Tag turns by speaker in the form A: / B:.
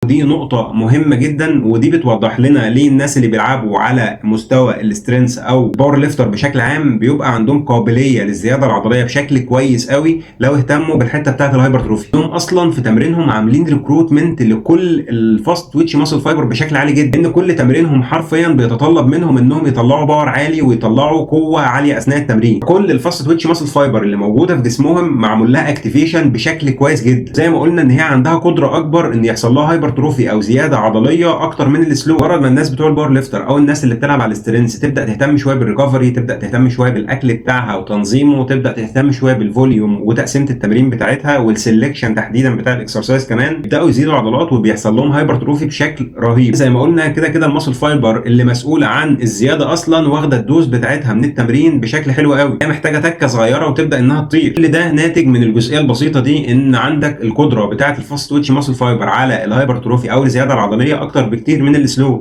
A: ودي نقطة مهمة جدا، ودي بتوضح لنا ليه الناس اللي بيلعبوا على مستوى ال strength او power lifter بشكل عام بيبقى عندهم قابلية للزياده العضلية بشكل كويس قوي لو اهتموا بالحتة بتاعه ال hypertrophy. هم اصلا في تمرينهم عاملين recruitment لكل ال fast twitch muscle fiber بشكل عالي جدا، ان كل تمرينهم حرفيا بيتطلب منهم انهم يطلعوا power عالي ويطلعوا قوة عالية اثناء التمرين. كل ال fast twitch muscle fiber اللي موجودة في جسمهم معمول لها activation بشكل كويس جدا. زي ما قلنا ان هي عندها قدره اكبر ان يحصل لها hypertrophy او زيادة عضلية اكتر من ال slow. مجرد ما الناس بتوع ال power lifter او الناس اللي بتلعب على ال strength تبدا تهتم شوية بال recovery، تبدا تهتم شوية بالاكل بتاعها وتنظيمه، وتبدا تهتم شوية بال volume وتقسيمه التمرين بتاعتها وال selection تحديدا بتاع ال exercise كمان، يبداوا يزيدوا عضلات وبيحصل لهم hypertrophy بشكل رهيب. زي ما قلنا كده كده ال muscle fiber اللي مسؤولة عن الزيادة اصلا واخده ال dose بتاعتها من التمرين بشكل حلو قوي، هي محتاجه تكه صغيرة وتبدا انها تطير. كل ده ناتج من الجزئية البسيطة دي، ان عندك القدرة بتاعه ال fast twitch muscle fiber على ال hypertrophy او الزيادة العضلية اكتر بكتير من ال slow.